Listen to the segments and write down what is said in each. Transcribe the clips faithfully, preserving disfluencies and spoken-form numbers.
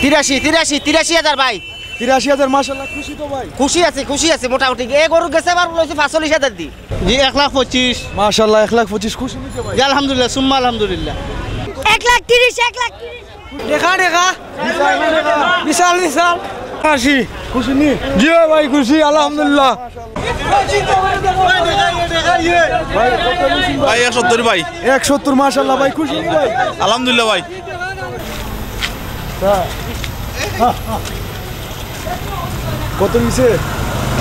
তিরাশি, তিরাশি, তিরাশি হাজার ভাই। তিরাশি হাজার, মাশাআল্লাহ, খুশি তো ভাই? খুশি আছি, খুশি আছি মোটামুটি। এ গরু গেছে বার লইছি পাঁচচল্লিশ হাজার দি। জি, এক লাখ পঁচিশ। মাশাআল্লাহ, এক লাখ পঁচিশ, খুশি নিতে ভাই? জি, আলহামদুলিল্লাহ, সুম্মা আলহামদুলিল্লাহ। এক লাখ তিরিশ, এক লাখ তিরিশ। দেখা, দেখা। বিশাল, বিশাল। আশি। খুশি নি? জি ভাই, খুশি, আলহামদুলিল্লাহ। ভাই, কত নিছেন ভাই? ভাই, এক সত্তর ভাই। এক সত্তর, মাশাআল্লাহ ভাই, খুশি নি ভাই? আলহামদুলিল্লাহ ভাই। কত নিছে?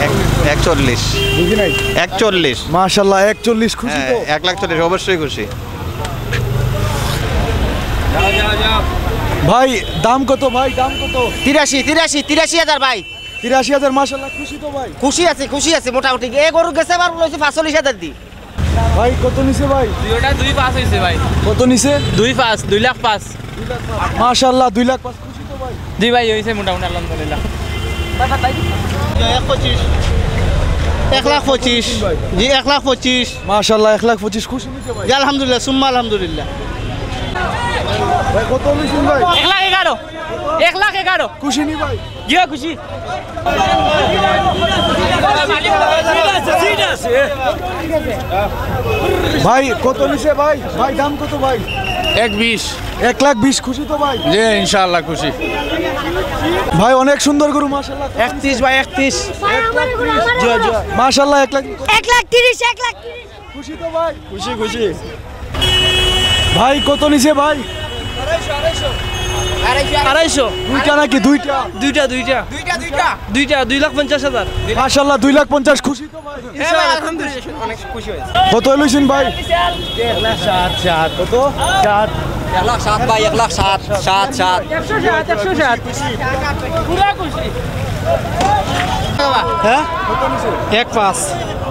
এক, একচল্লিশ। বুঝি নাই। একচল্লিশ। মাশাআল্লাহ, একচল্লিশ, খুশি তো? হ্যাঁ, এক লাখ চল্লিশ, অবশ্যই খুশি। ভাই, দাম কত ভাই, দাম কত? তিরাশি, তিরাশি, তিরাশি হাজার ভাই। তিরাশি হাজার, মাশাআল্লাহ, খুশি তো ভাই? খুশি আছি, খুশি আছি মোটামুটি। এ গরু গেছে বার লইছি পাঁচচল্লিশ হাজার দি। ভাই, কত নিছে ভাই? দুইটা দুই পাঁচ হইছে ভাই। কত নিছে? দুই পাঁচ, দুই লাখ পাঁচ। মাশাআল্লাহ, দুই লাখ পাঁচ, খুশি তো ভাই? জি ভাই, হইছে মোটামুটি, আলহামদুলিল্লাহ। এক লাখ পঁচিশ। জি, এক লাখ পঁচিশ। মাশাআল্লাহ, এক লাখ পঁচিশ, খুশি নিতে ভাই? জি, আলহামদুলিল্লাহ, সুম্মা আলহামদুলিল্লাহ। ভাই, কত নিছেন ভাই? এক লাখ এগারো। এক লাখ এগারো। খুশি নি ভাই? জি, খুশি। ভাই, কত নিছে ভাই? ভাই, দাম কত ভাই? এক বিশ। এক লাখ বিশ, খুশি তো ভাই? জি, ইনশাআল্লাহ খুশি। ভাই, অনেক সুন্দর গরু, মাশাআল্লাহ। একত্রিশ ভাই, একত্রিশ। জি, জি। মাশাআল্লাহ, এক লাখ। এক লাখ তিরিশ, এক লাখ তিরিশ। খুশি তো ভাই? খুশি, খুশি। ভাই, কত নিছে ভাই? আড়াইশো। দুইটা নাকি দুইটা? দুইটা, দুইটা। দুইটা, দুই লাখ পঞ্চাশ হাজার। মাশাআল্লাহ, দুই লাখ পঞ্চাশ, খুশি তো ভাই? ইনশাআল্লাহ, আলহামদুলিল্লাহ, অনেক খুশি হয়েছে। কত লইছেন ভাই? এক লাখ সাত, সাত। কত? সাত। এক লাখ সাত ভাই, এক লাখ সাত, সাত, সাত। একশো সাত, একশো সাত। পুরা খুশি। হ্যাঁ? কত নিছে? এক পাঁচ।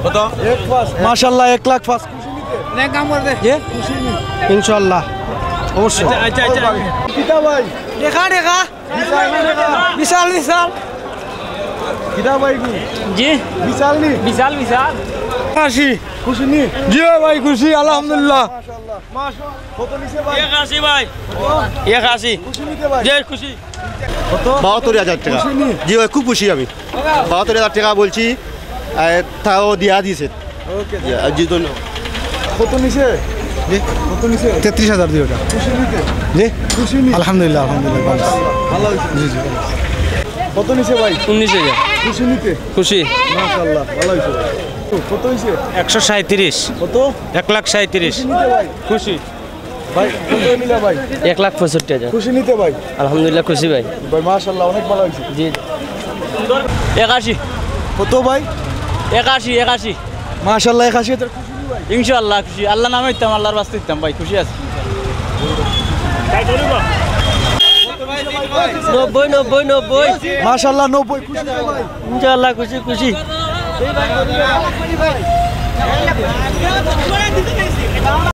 কত? এক পাঁচ। মাশাআল্লাহ, এক লাখ পাঁচ। খুশি নিতে? নে, কাম করে দে। জি? খুশি নি? ইনশাআল্লাহ, অবশ্যই। আচ্ছা, আচ্ছা, আচ্ছা। কিতা ভাই? দেখা, দেখা। বিশাল, বিশাল। কিতা ভাই গু? জি? বিশাল নি? বিশাল, বিশাল। আশি। খুশি নি? জি ভাই, খুশি, আলহামদুলিল্লাহ। মাশাআল্লাহ। মাশাআল্লাহ। কত নিছে ভাই? এক আশি ভাই। কত? এক আশি। খুশি নিতে ভাই? জি, খুশি। কত? বাহাত্তর হাজার টাকা। খুশি নি? জি ভাই, খুব খুশি আমি। বাহাত্তর হাজার টাকা বলছি, এ, তাও দিয়া দিছে। ওকে। জি, জি, ধন্যবাদ। কত নিছে? জি? কত নিছে? তেত্রিশ হাজার দুইটা। খুশি নিতে? জি? খুশি নি? আলহামদুলিল্লাহ, আলহামদুলিল্লাহ, ভালো। ভালো হয়েছে। জি, জি, ভালো। কত নিছে ভাই? উনিশ হাজার। খুশি নিতে? খুশি। মাশাআল্লাহ, ভালো হয়েছে ভাই। কত হয়েছে? একশো সাঁইত্রিশ। কত? এক লাখ সাঁইত্রিশ। খুশি নিতে ভাই? খুশি। ভাই, কত নিলা ভাই? এক লাখ পঁয়ষট্টি হাজার। খুশি নিতে ভাই? আলহামদুলিল্লাহ, খুশি ভাই। ভাই, মাশাআল্লাহ, অনেক ভালো হয়েছে। জি। একাশি। কত ভাই? একাশি, একাশি। মাশাআল্লাহ, একাশি হাজার। খুশি নি ভাই? ইনশাআল্লাহ, খুশি। আল্লাহর নামে দিতাম, আল্লাহর ওয়াস্তে দিতাম ভাই, খুশি আছি। নব্বই, নব্বই, নব্বই। মাশাআল্লাহ, নব্বই। খুশি নি ভাই? ইনশাআল্লাহ, খুশি, খুশি।